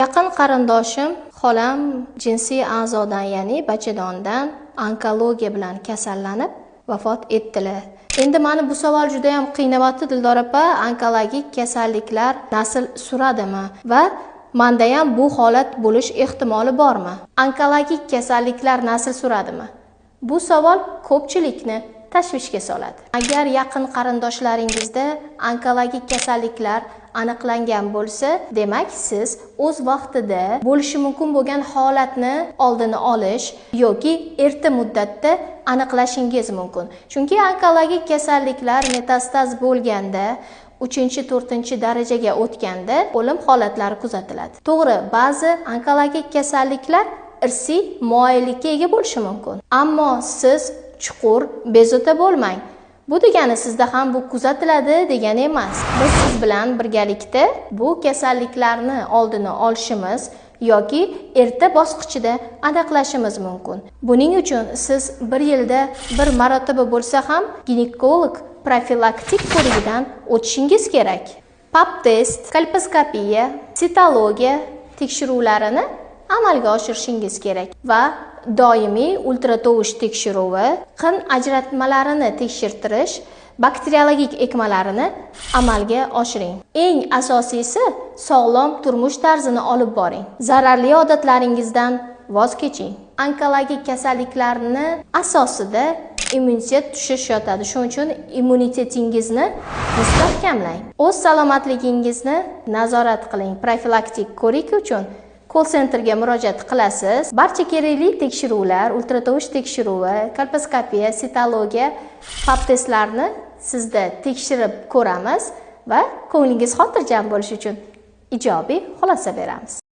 Yaqin qarindoshim, xolam jinsiy a'zodan, ya'ni bachadondan onkologiya bilan kasallanib vafot etdilar. Endi mani bu savol juda ham qiynayapti, Dildor opa, onkologik kasalliklar nasl suradimi va manda ham bu holat bo'lish ehtimoli bormi? Onkologik kasalliklar nasl suradimi? Bu savol ko'pchilikni tashvishga soladi. Agar yaqin qarindoshlaringizda onkologik kasalliklar aniqlangan bo'lsa, demak siz o'z vaqtida bo'lishi mumkin bo'lgan holatni oldini olish yoki erta muddatda aniqlashingiz mumkin. Chunki onkologik kasalliklar metastaz bo'lganda, 3-4 darajaga o'tganda o'lim holatlari kuzatiladi. To'g'ri, ba'zi onkologik kasalliklar irsiy moyillikka ega bo'lishi mumkin. Ammo siz chuqur bezovta bo'lmang. Bu degani sizda ham bu kuzatiladi degani emas. Biz siz bilan birgalikda bu kasalliklarni oldini olishimiz yoki erta bosqichida aniqlashimiz mumkin. Buning uchun siz bir yilda bir marotaba bo'lsa ham ginekolog profilaktik ko'rigidan o'tishingiz kerak. Pap test, kolposkopiya, sitologiya tekshiruvlarini amalga oshirishingiz kerak va doimiy ultratovush tekshiruvi, qin ajratmalarini tekshirtirish, bakteriologik ekmalarini amalga oshiring. Eng asosiysi, sog'lom turmush tarzini olib boring. Zararli odatlaringizdan voz keching. Onkologik kasalliklarni asosida immunitet tushish yotadi. Shuning uchun immunitetingizni mustahkamlang. O'z salomatligingizni nazorat qiling. Profilaktik ko'rik uchun call centerga murojaat qilasiz. Barcha kerakli tekshiruvlar, ultratovush tekshiruvi, kolposkopiya, sitologiya, pap testlarni sizda tekshirib ko'ramiz va ko'nglingiz xotirjam bo'lishi uchun ijobiy xulosa beramiz.